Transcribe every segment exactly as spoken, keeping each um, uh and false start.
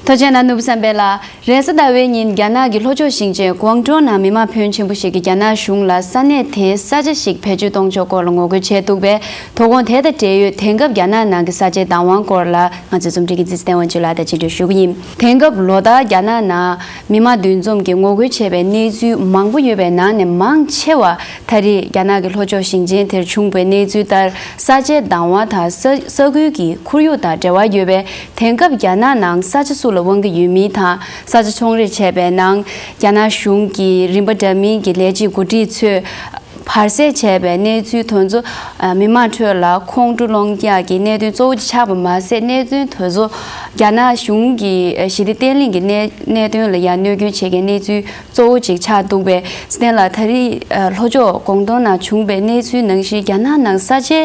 ཐུགས་རྗེ་གནང་ནོར་བུ་བསམ་འཕེལ་ལགས། རེས་གཟའ་ཟླ་བའི་ཉིན་རྒྱ་ནག་གི་ལྷོ་ཕྱོགས་ཞིང་ཆེན་ཀོང་ཀྲོའུ་ནང་མི་མང་ཕོན་ཆེན་པོ་ཞིག་གིས་རྒྱ་ནག་གཞུང་ལ་ས་གནས་དེའི་ས་ཆ་ཞིག་བེད་སྤྱོད་གཏོང་ཕྱོགས་སྐོར་ལ་ངོ་རྒོལ་བྱས་འདུག་པས། དོ་དགོང་དེ་དང་འབྲེལ་ཡོད་དེང་སྐབས་རྒྱ་ནག་ནང་གི་ས་ཆའི་བདག་དབང་སྐོར་ལ་ང་ཚོའི་རྩོམ་སྒྲིག་གི་ཙི་ཙི་བསྟན་དབང་ཕྱུག་ལགས་དང་བཅར་འདྲི་ཞུ་གི་ཡིན། དེང་སྐབས་ལོ་ལྟར་རྒྱ་ནག་ནང་མི་མང་འདུ་འཛོམས་ཀྱིས་ངོ་རྒོལ་བྱས་པའི་གནས་ཚུལ་མང་པོ་ཡོད་པའི་ནང་ནས་མང་ཆེ་བ་ད་རེས་རྒྱ་ནག་གི་ལྷོ་ཕྱོགས་ཞིང་ཆེན་དེར་བྱུང་བའི་གནས་ཚུལ་ལྟར། ས་ཆའི་བདག་དབང་དང་ས་ས་ཁུལ་གྱི་ཁོར་ཡུག་དང་འབྲེལ་བ་ཡོད་པའི། དེང་སྐབས་རྒྱ་ནག་ནང་ས་ཆ་སུ་ལ་དབང་གི་ཡོད་མིན་དང་། ས་ཆ་ཚོང་རེས་བྱས་པའི་ནང་རྒྱ་ནག་གཞུང་གི་རིམ་པ་འདྲ་མིན་གྱི་ལས་བྱེད་འགོ་ཁྲིད་ཚོས་བར་སེལ་བྱས་པའི་གནས་ཚུལ་དེ་ཚོ་མི་མང་ཁྲོད་ལ་ཁོང་ཁྲོ་སློང་ཡག་གི་གནད་དོན་གཙོ་བོ་ཆགས་པ་མ་ཟད། གནད་དོན་དེ་ཚོ་རྒྱ་ནག་གཞུང་གི་ཞི་བདེ་བརྟན་ལྷིང་གི་གནད་གནད་དོན་ལ་ཡང་གནོད་སྐྱོན་བྱེད་མཁན་གནས་ཚུལ་གཙོ་བོ་ཅིག་ཆགས་འདུག་པས། བསྟན་ལགས། ད་རེས་ལྷོ་ཕྱོགས་ཀོང་ཏུང་ནང་བྱུང་བའི་གནས་ཚུལ་ནང་བཞིན་རྒྱ་ནག་ནང་ས་ཆའི་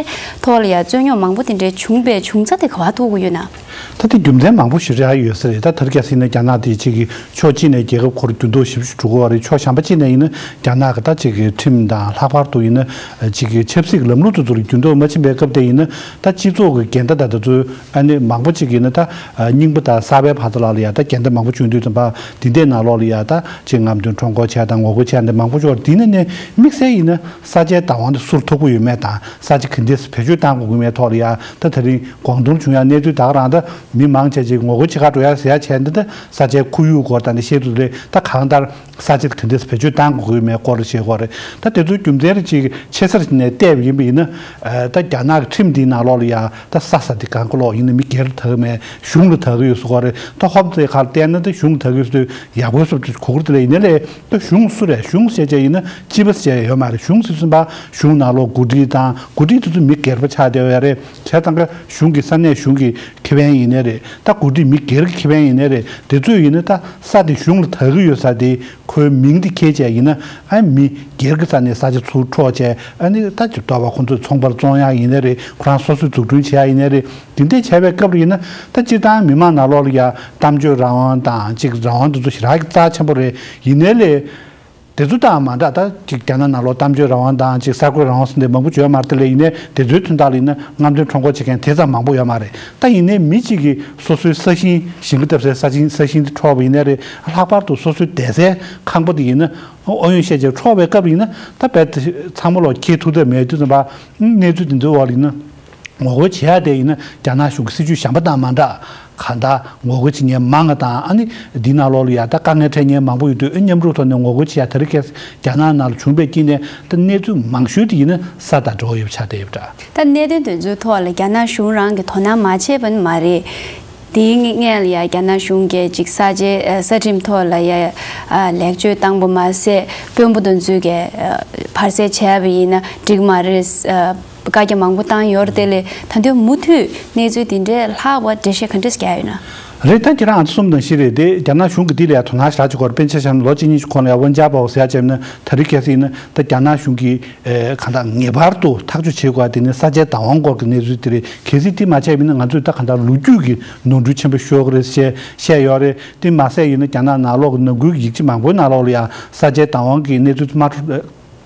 ཐོག་ལ་ཡང་རྩོད་རྙོག་མང་པོ་དེ་འདྲའི་བྱུང་བའི་བྱུང་རྩ་དེ་ག་པར་ཐུག་གི་ཡོད་ན། ད་དེ་རྒྱུ་མཚན་མང་པོ་ཞིག་རག་ཡོད་ས་རེད། ད་ད་རེས་ཁ་སང་ཡིན་ན་རྒྱ་ནག་དེ་གཅིག་གི་ཕྱོགས་གཅིག་ནས་རྒྱལ་ཁབ་ཁོ་རང་འགྱུར་ལྡོག་ཞེ་པོ་ཞིག་འགྲོ་གི་ཡོད་རེད། ཕྱོགས་གཞན་པ་གཅིག་ནས་ཡིན་ན་རྒྱ་ནག་གི་ད་གཅིག་གི་ཁྲིམས་དང་ལྷག་པར་དུ་ཡིན་ན་གཅིག་གི་ཆབ་སྲིད་ལམ་ལུགས་དེ་ཚོ་ལ་འགྱུར་ལྡོག་མ་ཕྱིན་པའི་སྐབས་དེ་ཡིན་ན། ད་སྤྱི་ཚོགས་ཀྱི་འགལ་ཟླ་དང་དེ་ཚོའི་ཨ་ནི་མང་པོ་ཅིག་ཡིན་ན། ད་རྙིང་པ་དང་གསར་པའི་བར་དུ་ལ་ལ་ཡ་ད་འགལ་ཟླ་མང་པོ་བྱུང་དུས་ཙམ་པ། འདི་འདྲའི་ནང་ལོགས་ལ་ཡ་ད་ཅིག་རྔམ་སྟོན་ཁྲོམ་སྐོར་བྱས་དང་ངོ་རྒོལ་བྱས་དང་མང་པོ་ཤོར། འདི་ནས་ནས་དམིགས་བསལ་ཡིན་ན་ས་ཆའི་བདག་དབང་དེ་སུར་ཐུག་པོ་ཡོད་མེད་དང་། ས་ཆ་ག་འདྲས་བེད་སྤྱོད་གཏང་དགོས་ཀྱི་མེད་ཐོག་ལ་ཡ། ད་ད་རིང་ཀོང་ཏུང་བྱུང་ཡ་གནས་ཚུལ་ད་ག་རང་། ད་མི་མང་ཆེ་ཅིག་ངོ་རྒོལ་བྱེད་ག་འགྲོ་ཡ་ཟེར་ཡ་བྱས། འདི་ད་ས་ཆའི་ཁོར་ཡུག་སྐོར་དང་འདི་བཤད་དུས་རེད། ད་གང་ལྟར་ས་ཆ་དེ་ག་འདྲས་བེད་སྤྱོད་གཏང་དགོས་ཀྱི་མེད་སྐོར་ལ་བཤད་དགོས་རེད། ད་དེ་ཚོའི་རྒྱུ་མཚན་རེ་ཅིག་ཆེ་སར་ནས་བལྟས་པ་ཡིན་པ་ཡིན་ན། ད་རྒྱ་ནག་གི་ཁྲིམས་འདིའི་ནང་ལོགས་ལ་ཡ་ད་ས་ས་དེ་གང་ག་ལོག་ཡིན་ན་མི་སྒེར་ལ་ཐུག་གི་མེད། གཞུང་ལ་ཐུག་གི་ཡོད་ཟེར་དགོས་རེད། ད་ཧོབ་དེ་ཁར་བལྟས་ན་ད་གཞུང་ལ་ཐུག་གི་ཡོད་ཟེར་དུས་ཡག་པོ་བཟོ་དུས་གོ་གི་རེད། དེ་ལས་ཡིན་ན་ལས་ད་གཞུང་སུ་རེད། གཞུང་ཟེར་བྱས་ཡིན་ན་སྤྱི་པ་ཟེར་ཡ་ཡོད་མ་རེད། གཞུང་ཟེར་ཙམ་པ་གཞུང་ནང་ལོགས་འགོ་ཁྲིད་དང་། འགོ་ཁྲིད་དེ་ཚོ་མི་སྒེར་པ་ཆགས་བསྡད་ཡོད་རེད། བྱས་ཙང་ཀ་གཞུང་གི་ས་གནས་གཞུང་གི་ཁེ་ཕན་ཡིན་ནའི་རེད། ད་འགོ་ཁྲིད་མི་སྒེར་གྱི་ཁེ་ཕན་ཡིན་ནའི་རེད། དེ་ཚོས་ཡིན་ན་ད་ས་དེ་གཞུང་ལ་ཐུག་གི་ཡོད་ས་དེ་ཁོའི་མིང་དེ་འཁྱེར་བྱས་ཡིན་ན། ཨ་མི་སྒེར་གྱི་ས་ནས་ས་ཆ་ཚུར་འཕྲོག་བྱས། ཨ་ནི་ད་ཅིག་ལྟོས་པ་ཁོ་ཚོས་ཚོང་པར་བཙོང་ཡག་ཡིན་ནའི་རེད། ཁོ་རང་སོ་སོས་འཛུགས་སྐྲུན་བྱེད་ཡག་ཡིན་ནའི་རེད། དེ་འདྲས་བྱས་པའི་སྐབས་རེ་ཡིན་ན། ད་སྤྱིར་བཏང་མི་མང་ནང་ལོགས་ལ་ཡ་གཏམ་བརྗོད་རང་དབང་དང་ཅིག་རང་དབང་དེ་ཚོ་ཞེ་དྲག་གི་རྩ་ཆེན་པོ་རེད། ཡིན་ནའི་ལས་དེ་ཚོ་དང་མ་འདྲ། ད་ཅིག་རྒྱ་ནག་ནང་ལོགས་གཏམ་བརྗོད་རང་དབང་དང་ཅིག་གསར་འགོད་རང་དབང་ཟེར་འདི་མང་པོ་བྱོས་མ་རེད། དེ་ལས་ཡིན་ནའི་དེ་ཚོའི་དོན་དག་ལ་ཡིན་ན་རྔམ་སྟོན་ཁྲོམ་སྐོར་བྱེད་མཁན་དེ་ཙམ་མང་པོ་ཡོད་མ་རེད། ད་ཡིན་ནའི་མི་གཅིག་གིས་སོ་སོའི་ས་ཞིང་ཞིང་ཁ་བཏབ་སའི་ས་ཞིང་ས་ཞིང་དེ་འཕྲོག་པ་ཡིན་ནའི་རེད། ལྷག་པར་དུ་སོ་སོའི་བསྡད་སའི་ཁང་པ་དེ་ཡིན་ན་ཨོ་ཡོན་བཤད་བྱས་འཕྲོག་པའི་སྐབས་ཡིན་ན། ད་རྦད་དེ་ཚང་མ་ལོག་འཁྱེར་ཐུབ་ཐབས་མེད་དུས་ཙམ་པ། གནས་ཚུལ་དེ་ཚོའི་འོག་ལ་ཡིན་ན། ངོ་རྒོལ་བྱེད་ཡག་དེ་ཡིན་ན་རྒྱ་ནག་གཞུང་གི་སྲིད་ཇུས་གཞན་པ་དང་མ་འདྲ། གང་ལྟར་ངོ་རྒོལ་བྱེད་མཁན་མང་བ་དང་། ཨ་ནི་འདི་ནང་ལོགས་ལ་ཡ་ད་དཀའ་ངལ་འཕྲད་མཁན་མང་པོ་ཡོད་དུས། ཨ་མཉམ་རུབ་ཐོག་ནས་ངོ་རྒོལ་བྱེད་ཡག་དེ་རིང་ཁ་སང་རྒྱ་ནག་ནང་ལ་བྱུང་བའི་དཀྱིལ་ནས་ད་གནས་ཚུལ་མང་ཤོས་དེ་ཡིན་ན་ས་དང་འབྲེལ་བ་ཡོད་པ་ཆགས་བསྡད་ཡོད་པ་འདྲ། ད་གནད་དོན་དེ་ཚོའི་ཐོག་ལ་རྒྱ་ནག་གཞུང་རང་གིས་དོ་སྣང་མ་བྱས་པ་ནི་མ་རེད། དེའི་སྔོན་ལ་ཡ་རྒྱ་ནག་གཞུང་གིས་ཅིག་ས་ཆའི་ས་ཁྲིམས་ཐོག་ལ་ཡ་ལེགས་བཅོས་བཏང་པ་མ་ཟད། དཔོན་པོ་དེ་ཚོས་ཀྱི་བར་སེལ་བྱས་པ་ཡིན་ན་འགྲིག་མ་རེད། བཀའ་རྒྱ་མང་པོ་བཏང་ཡོད་རེད། དེ་ལས་ད་དུང་མུ་མཐུད་གནས་ཚུལ་འདི་འདྲའི་ལྷག་པ་འགྲེལ་བཤད་ག་འདྲས་རྒྱག་ཡོད་ན། རེད། ད་ཁྱེད་རང་ཨ་ཚོ་གསུམ་ནང་བཞིན་རེད། དེ་རྒྱ་ནག་གཞུང་གིས་འདི་ལ་ཡ་དོ་སྣང་ཞེ་དྲག་བྱེད་ཀྱི་ཡོད་རེད། དཔེར་ན་ཆ་བཞག་ན་ལོ་གཅིག་གཉིས་ཀྱི་གོང་ལ་ཡ་ཝུན་ཅཱ་པའོ་ཟེར་ཡ་བྱས་ན། ད་རེས་ཁ་སང་ཡིན་ན་ད་རྒྱ་ནག་གཞུང་གིས་ཨེ་གང་ལྟར་ངེས་པར་དུ་ཐག་གཅོད་བྱེད་དགོས་པ་དེ་ནི་ས་ཆའི་བདག་དབང་སྐོར་གྱི་གནས་ཚུལ་དེ་རེད། གལ་སྲིད་དེ་མ་བྱས་པ་ཡིན་ན་ང་ཚོས་ད་གང་ལྟར་ལོ་རྒྱུས་ཀྱི་ནོར་འཁྲུལ་ཆེན་པོ་ཤོར་གྱི་རེད་ཅེས་བཤད་ཡོད་རེད། དེ་མ་ཟད་ཡིན་ན་རྒྱ་ནག་ནང་ལོགས་ཀྱི་ནང་ཁུལ་གྱི་ཡིག་ཆ་མང་པོའི་ནང་ལོགས་ལ་ཡང་ས་ཆའི་བདག་དབང་གི་གནས་ཚུལ་མ་འཕྲོ།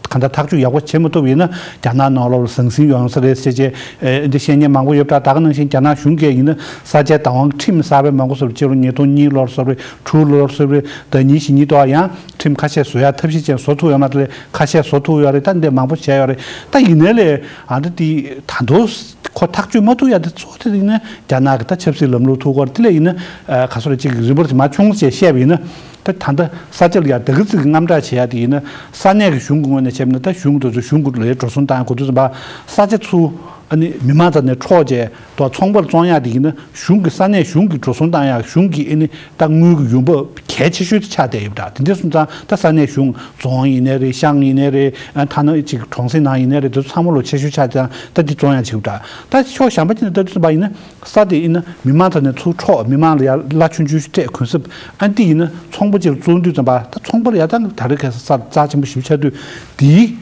གང་ལྟར་ཐག་གཅོད་ཡག་པོ་བྱེད་མ་ཐུབ་ཡིན་ན་རྒྱ་ནག་ནང་ལོགས་ལ་ཟང་ཟིང་ཡོང་ས་རེད་ཟེར་བྱས། ཨེ་འདི་བཤད་མཁན་མང་པོ་ཡོད་པ་འདྲ། ད་ག་ནང་བཞིན་རྒྱ་ནག་གཞུང་གིས་ཡིན་ན་ས་ཆའི་བདག་དབང་གི་ཁྲིམས་གསར་པ་མང་པོ་བཟོས་པ། སྤྱི་ལོ་ཉིས་སྟོང་གཉིས་ལོར་བཟོས་པ་རེད། དྲུག་ལོར་བཟོས་པ་རེད། ཟླ་ཉིན་བཞི་ཉིན་དུ་ཡང་ཁྲིམས་ཁ་ཤས་བཟོ་ཡག་ཐབས་ཤེས་བྱས་བཟོ་ཐུབ་ཡོད་མ་རེད། ཁ་ཤས་བཟོ་ཐུབ་ཡོད་རེད། ད་འདི་མང་པོ་བྱས་ཡོད་རེད། ད་ཡིན་ནའི་ལས་ཨ་འདི་དེ་ད་དུང་ཁོ་ཐག་གཅོད་མ་ཐུབ་ཡ་དེ་གཙོ་བོ་དེ་ཡིན་ན་རྒྱ་ནག་གི་ད་ཆབ་སྲིད་ལམ་ལུགས་ཐུག་གོ་རེད། དེ་ལས་ཡིན་ན་ཨ་ག་སོ་རེ་ཅིག་རིམ་པར་ཅིག་མ་བྱུང་ཅེས་བཤད་པ་ཡིན་ན། ད་ད་ལྟ་ས་ཆ་ལ་ཡ་ད་གི་ཙི་གི་དངངས་སྐྲག་བྱེད་ཡ་དེ་ཡིན་ན། ས་གནས་ཀྱི་གཞུང་གི་ངོས་ནས་བྱས་པ་ན། ད་གཞུང་དེ་ཚོ་གཞུང་གི་ལས་འགྲོ་སོང་བཏང་གོ་དུས་ཙམ་པ། ས་ཆ་ཚུར་ཨ་ནི་མི་མང་ཚོ་ནས་འཕྲོག་བྱས་དོ་ཚོང་པར་བཙོང་ཡ་དེ་ཡིན་ན། གཞུང་གི་ས་གནས་གཞུང་གི་འགྲོ་སོང་བཏང་ཡ། གཞུང་གི་ཨ་ནི་ད་དངུལ་གྱི་ཡོང་འབབ་གལ་ཆེ་ཤོས་དེ་ཆགས་བསྡད་ཡོད་པ་འདྲ། དེ་འདྲ་སོང་ཙང་ད་ས་གནས་གཞུང་རྫོང་ཡིན་ནའི་རེད། ཤང་ཡིན་ནའི་རེད། ཨ་ཐ་ན་ཅིག་གྲོང་གསེབ་ནང་ཡིན་ནའི་རེད། དེ་ཚོ་ཚང་མ་ལོ་ཆེ་ཤོས་ཆགས་ཙང་ད་དེ་བཙོང་ཡ་བྱེད་པ་འདྲ། ད་ཕྱོགས་གཞན་པ་ཅིག་ནས་ལྟ་དུས་ཙམ་པ་ཡིན་ན། ས་དེ་ཡིན་ན་མི་མང་ཚོ་ནས་ཚུར་འཕྲོག་མི་མང་ལ་ཡ་གླ་ཆུང་ཆུང་ཞིག་སྤྲད་གུན་གསབ། ཨ་འདི་ཡིན་ན་ཚོང་པ་ཅིག་ལ་བཙོང་དུས་ཙམ་པ། ད་ཚོང་པ་ལ་ཡ་ད་ད་རེས་ཁ་སང་ས་རྩ་ཆེན་པོ་ཞིག་ཆགས་དུས། དེའི་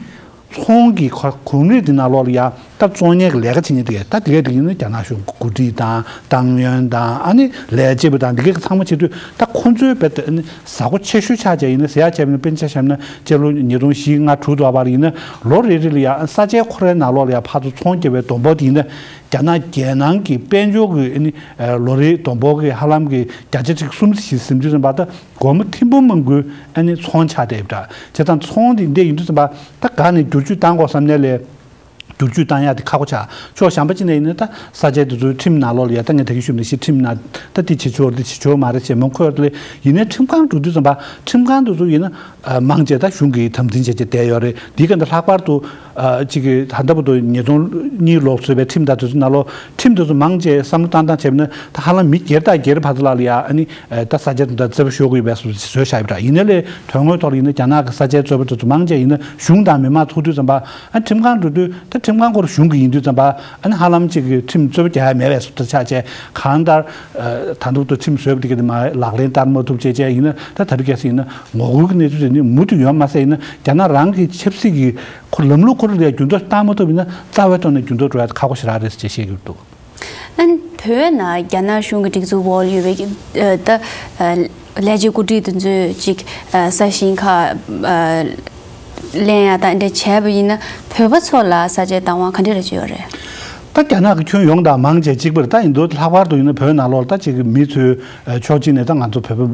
ཚོང་གི་ཁ་གོང་ནས་དེ་ནང་ལོགས་ལ་ཡ་ ད་བཙོང་མཁན་གྱི་ལས་ཀ་བྱེད་མཁན་དེ་གས་ད་དེ་གས་དེ་ཡིན་ན་རྒྱ་ནག་གཞུང་གི་འགོ་ཁྲིད་དང་ཏང་ཡོན་དང་ཨ་ནི་ལས་བྱེད་པ་དང་དེ་གས་ཚང་མ་བྱེད་དུས་ད་ཁོ་ཚོའི་བེད་ཨ་ནི་ཟ་གོ་ཆེ་ཤོས་ཆགས་བྱས་ཡིན་ན་ཟེར་ཡག་བྱས་པ་ཡིན་ན་དཔེར་ན་ཆ་བཞག་བྱས་ན་སྤྱི་ལོ་ཉིས་སྟོང་བཞི་ལྔ་དྲུག་ཐོག་བར་ཡིན་ན་ལོ་རེ་རེ་ལ་ཡ་ས་ཆའི་ཁོ་རའི་ནང་ལོགས་ལ་ཡ་ཕར་ཚུར་ཚོང་རྒྱག་པའི་བསྡོམས་འབོར་དེ་ཡིན་ན་རྒྱ་ནག་རྒྱལ་ནང་གི་དཔལ་འབྱོར་གྱི་ཨ་ནི་ལོ་རེའི་བསྡོམས་འབོར་གྱི་ཧ་ལམ་གྱི་བརྒྱ་ཆ་གཅིག་གསུམ་ཙམ་ཞིག་ཟིན་དུས་ཙམ་པ་ད་སྒོར་མོ་ཐེར་འབུམ་མང་པོའི་ཨ་ནི་ཚོང་ཆགས་བསྡད་ཡོད་འདྲ། བྱས་ཙང་ཚོང་དེ་འདྲ་ཡིན་དུས་ཙམ་པ་ད་ག་ནས་བསྒྱུར་བཅོས་བཏང་དགོས་བསམ་ནས་ལས། བསྒྱུར་བཅོས་བཏང་ཡག་དེ་ཁག་པོ་ཆགས། ཕྱོགས་གཞན་པ་ཅིག་ནས་ཡིན་ན་ད་ས་ཆ་དེ་ཚོའི་ཁྲིམས་ནང་ལོགས་ལ་ཡ་ད་ངས་ད་གིན་ཞུས་པ་ནང་བཞིན་ཁྲིམས་ནང་ད་དེ་བྱེད་ཆོག་རེད་དེ་བྱེད་ཆོག་མ་རེད་ཅེས་མང་ཁོད་ལ་ཡིན་ནའི་ཁྲིམས་ཁང་འགྲོ་དུས་ཙམ་པ་ཁྲིམས་ཁང་དེ་ཚོ་ཡིན་ན་མང་ཆེ་ད་གཞུང་གིས་དམ་འཛིན་བྱས་བྱས་བསྡད་ཡོད་རེད། དེའི་སྒང་དུ་ལྷག་པར་དུ་ཅིག་གིས་ད་ལྟ་བར་དུ་ཉིས་སྟོང་གཉིས་ལོག་བཟོས་པའི་ཁྲིམས་དང་དེ་ཚོ་ནང་ལོགས་ཁྲིམས་དེ་ཚོ་མང་ཆེ་བསམ་བློ་བཏང་སྟངས་བྱས་པ་ན་ད་ཧ་ལམ་མི་སྒེར་དང་སྒེར་བར་དུ་ལ་ལ་ཡ་ཨ་ནི་ད་ས་ཆ་དེ་འདྲ་རྩོད་པ་ཤོར་གི་ཡོད་པའི་བཟོ་བཟོས་བཞག་ཡོད་པ་འདྲ། ཡིན་ནའི་ལས་དོན་དངོས་ཐོག་ལ་ཡིན་ན་རྒྱ་ནག་གི་ས་ཆའི་རྩོད་པ་དེ་ཚོ་མང་ཆེ་ཡིན་ན་གཞུང་དང་མི་མང་ཚོགས་དུས་ཙམ་པ་ཨ་ཁྲིམས་ཁང་འགྲོ་དུས། ད་ཁྲིམས་ཁང་ཁོ་རང་གཞུང་གི་ཡིན་དུས་ཙམ་པ་ཨ་ནི་ཧ་ལམ་ཅིག་གི་ཁྲིམས་རྩོད་པ་རྒྱག་ཡ་མེད་པའི་བཟོ་འདྲ་ཆགས་བྱས་གང་ལྟར་ད་དུང་ད་ཁྲིམས་བཟོས་པ་དེ་ག་དེ་མ་ལག་ལེན་བསྟར་མ་ཐུབ་བྱས་བྱས་ཡིན་ན་ད་ད་རེས་གལ་སྲིད་ཡིན་ན་ངོ་རྒོལ་གྱི་གནས་ཚུལ་དེ་ནི་མུ་མཐུད་ཡོང་མ་ཟད་ཡིན་ན་རྒྱ་ནག་རང་གི་ཆབ་སྲིད་ཀྱི་ཁོ་ལམ་ལུགས་ཁོ་རང་ལ་འགྱུར་ལྡོག་བཏང་མ་ཐུབ་ཡིན་ན་རྩ་བའི་ཐོག་ནས་འགྱུར་ལྡོག་འགྲོ་ཡ་ཁག་པོ་ཞེ་དྲག་རེད་ཟེར་བཤད་ཀྱི་འདུག་ཨན་བོད་ནང་རྒྱ་ནག་གཞུང་གི་སྒྲིག་འཛུགས་འོག་ལ་ཡོད་པའི་ད་ལས་བྱེད་འགོ་ཁྲིད་དེ་ཚོས་ཅིག་ས་ཞིང་ཁ་ལེན་ཡ་དང་འདྲ་བྱས་པ་ཡིན་ན་བོད་པ་ཚོ་ལ་ས་ཆའི་བདག་དབང་ག་འདྲ་རེ་ཡོད་རེད། ད་རྒྱ་ནག་གི་ཁྱོན་ཡོངས་དང་མང་ཆེ་གཅིག་པ་རེད། ད་ཡིན་དུས་ལྷག་པར་དུ་ཡིན་ན་བོད་ནང་ལོགས་ལ་ད་ཅིག་མི་ཚོས་ཕྱོགས་གཅིག་ནས་ད་ང་ཚོ་བོད་པ་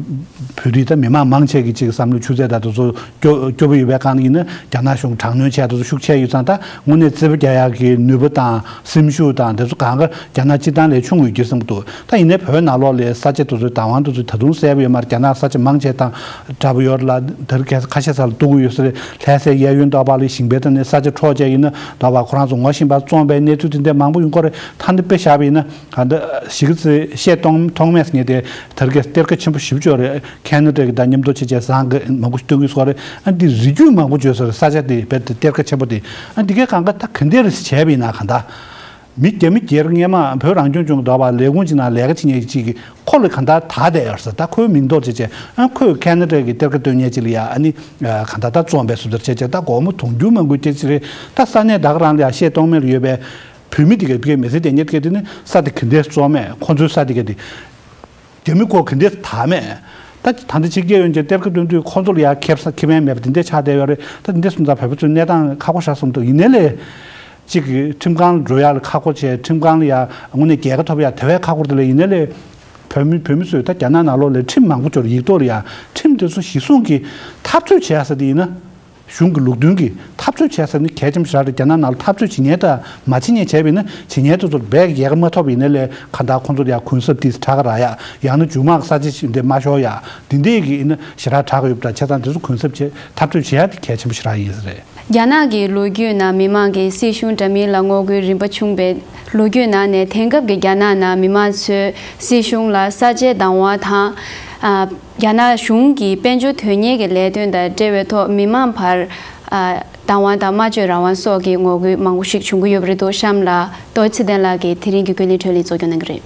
བོད་རིགས་ད་མི་མང་མང་ཆེ་གི་ཅིག་བསམ་བློ་ཆུ་ཚད་དང་དེ་ཚོ་སྐྱོ་སྐྱོ་པོ་ཡོད་པའི་སྒང་ལ་ཡིན་ན་རྒྱ་ནག་གཞུང་དྲག་གནོན་བྱས་དེ་ཚོ་ཤུགས་ཆེ་ཡོད་ཙང་ད་དངོས་གནས་རྩོད་པ་རྒྱག་ཡག་གི་ནུས་པ་དང་སེམས་ཤུགས་དང་དེ་ཚོ་གང་ག་རྒྱ་ནག་སྤྱི་བཏང་ལས་ཆུང་ངུ་ཡོད་ཀྱི་བསམ་གྱི་འདུག་ད་ཡིན་ནའི་བོད་ནང་ལོགས་ལ་ས་ཆ་དེ་ཚོའི་བདག་དབང་དེ་ཚོ་ད་དུང་གསལ་པོ་ཡོད་མ་རེད། རྒྱ་ནག་ས་ཆ་མང་ཆེ་དང་འདྲ་པོ་ཡོད་ལ་དེར་ཁ་ཤས་ས་ལ་གཏུག་གི་ཡོད་ས་རེད། ལྷ་སའི་གཡས་གཡོན་དོག་པ་ལ་ཞིང་པའི་ཐད་ནས་ས་ཆ་འཕྲོག་བྱས་ཡིན་ན་དོག་པ་ཁོ་རང་ཚོ་ངོ་ཤེས་པ་བཙོངས་པའི་གནས་ཚུལ་དེ་འདྲ་མང་པོ་ཡོང་གི་རེད། ད་འདི་དཔེ་བཞག་པ་ཡིན་ན་ག་འདི་གཞིས་ཀ་རྩེ་བཤད་གཏོང་གཏོང་མེད་ཟེར་མཁན་དེ་དེར་གས་གཏེར་ཁ་ཆེན་པོ་ཞེ་པོ་ཅིག་ཡོད་རེད། ཁེ་ན་ཌ་གི་ད་མཉམ་དུ་བྱས་བྱས་ཟངས་ཀྱི་མང་པོ་ཞིག་སྟོན་གྱི་ཡོད་རེད། ཨ་འདི་རི་རྒྱུད་མང་པོ་བརྗོད་ས་རེད། ས་ཆ་དེ་བེད་དེ་གཏེར་ཁ་ཆེན་པོ་དེ་ཨ་འདི་གའི་གང་ག་ད་ག་འདྲ་རེ་བྱས་པ་ཡིན་ན་ག་འདྲ། མི་རྒྱ་མི་སྒེར་སྔས་མ་བོད་རང་སྐྱོང་ལྗོངས་ཀྱི་དོག་པ་ལས་ཁུངས་ཅིག་ནང་ལས་ཀ་བྱེད་མཁན་ཅིག་གིས་ཁོ་ལ་ག་འདྲ་དག་བསྡད་ཡོད་ས། ད་ཁོའི་མིང་འདོགས་བྱས་བྱས་ཨ་ཁོས་ཁེ་ན་ཌ་གི་གཏེར་ཁ་སྟོན་མཁན་ཅིག་ལ་ཡ་ཨ་ནི་ག་འདྲ་ད་བཙོངས་པའི་བཟོ་འདྲ་བྱས་བྱས་ད་སྒོར་མོ་དུང་ཕྱུར་མང་པོའི་སྐད་ཆ་རེད། ད་ས་གནས་ད་ག་རང་ལ་ཡ་བཤད་གཏོང་མེད་ལ་ཡོད་པའི་བོད་མི་དེ་གས་དེ་གས་མི་ཚེ་དེ་ཉིད་དེ་གས་དེ་ནི་ས་དེ་ག་འདྲས་བཙོངས་མེད། ཁོ་ཚོའི་ས་དེ་གས་དེ་རྒྱ་མི་ཁོ་ག་འདྲས་དག་མེད། ད་ད་ལྟ་ཕྱི་རྒྱལ་ཡོང་བྱས་གཏེར་ཁ་སྟོན་དུས་ཁོ་ཚོ་ལ་ཡ་ཁེ་ས་ཁེ་ཕན་མེད་པ་དེ་འདྲས་ཆགས་བསྡད་ཡོད་རེད། ད་དེ་འདྲས་སོང་ཙང་བོད་པ་ཚོའི་གནས་སྟངས་ཁག་པོ་ཞེ་དྲག་སོང་འདུག་ཡིན་ནའི་ལས་གཅིག་གིས་ཁྲིམས་ཁང་ལ་འགྲོ་ཡག་ལ་ཁག་པོ་བྱས། ཁྲིམས་ཁང་ལ་ཡ་དངོས་གནས་རྒྱལ་ཁ་ཐོབ་ཡག་དེ་བས་ཁག་པོ་རེད་དེ་ལས། ཡིན་ནའི་ལས་བོད་མི་བོད་མི་ཚོས་ད་རྒྱ་ནག་ནང་ལོགས་ལ་ཁྲིམས་མང་པོ་འབྱོར། ཡིག་ཐོག་ལ་ཡ་ཁྲིམས་དེ་ཚོ་གཞི་བཟུང་གིས་འཐབ་རྩོད་བྱེད་ཡག་ས་དེ་ཡིན་ན། གཞུང་གི་ལུགས་མཐུན་གྱི་འཐབ་རྩོད་བྱེད་ས་ནི་གལ་ཆེན་པོ་ཞིག་རེད། རྒྱ་ནག་ནང་ལ་འཐབ་རྩོད་བྱེད་མཁན་དང་མ་བྱེད་མཁན་བྱས་པ་ཡིན་ན་བྱེད་མཁན་དེ་ཚོར་རྦད་ཀྱི་རྒྱལ་ཁ་མ་ཐོབ་པ་ཡིན་ན་ལས་གང་ལྟར་ཁོང་ཚོར་ཡང་གུན་གསབ་ཏིས་དྲག་ག་རག་ཡག་ཡང་ན་མཇུག་མ་གི་ས་ཆ་ཞིག་འདི་མ་ཤོར་ཡག་འདི་འདྲས་ཀྱི་ཡིན་ན་ཞེ་དྲག་དྲག་གི་ཡོད་པ་འདྲ། བྱས་ཙང་དེ་ཚོ་གུན་གསབ་བྱེད་འཐབ་རྩོད་བྱེད་ཡག་དེ་གལ་ཆེན་པོ་ཞིག་རག་ཡིན་ས་རེད། རྒྱ་ནག་གི་ལོ་རྒྱུས་ནང་མི་མང་གིས་སྲིད་གཞུང་འདྲ་མིན་ལ་ངོ་རྒོལ་རིམ་པ་བྱུང་བའི་ལོ་རྒྱུས་ནང་ནས་དེང་སྐབས་ཀྱི་རྒྱ་ནག་ནང་མི་མང་ཚོས་སྲིད་གཞུང་ལ་ས་ཆའི་བདག་དབང་དང་། ཨ། རྒྱ་ནག་གཞུང་གི་དཔལ་འབྱོར་དོན་གཉེར་གྱི་ལས་དོན་དང་འབྲེལ་བའི་ཐོག་མི་མང་བར། ཨ། བདག་དབང་དང་སྨྲ་བརྗོད་རང་དབང་སོགས་ཀྱི་ངོ་རྒོལ་མང་པོ་ཞིག་བྱུང་གི་ཡོད་པ་རེད་འདུག་གཤམ་ལ་རྡོ་རྗེ་ཚེ་བརྟན་ལགས་ཀྱིས་དེ་རིང་གི་ཀུན་གླེང་འཕྲོས་ལེན་གཙོ་སྐྱོང་གནང་གི་རེད།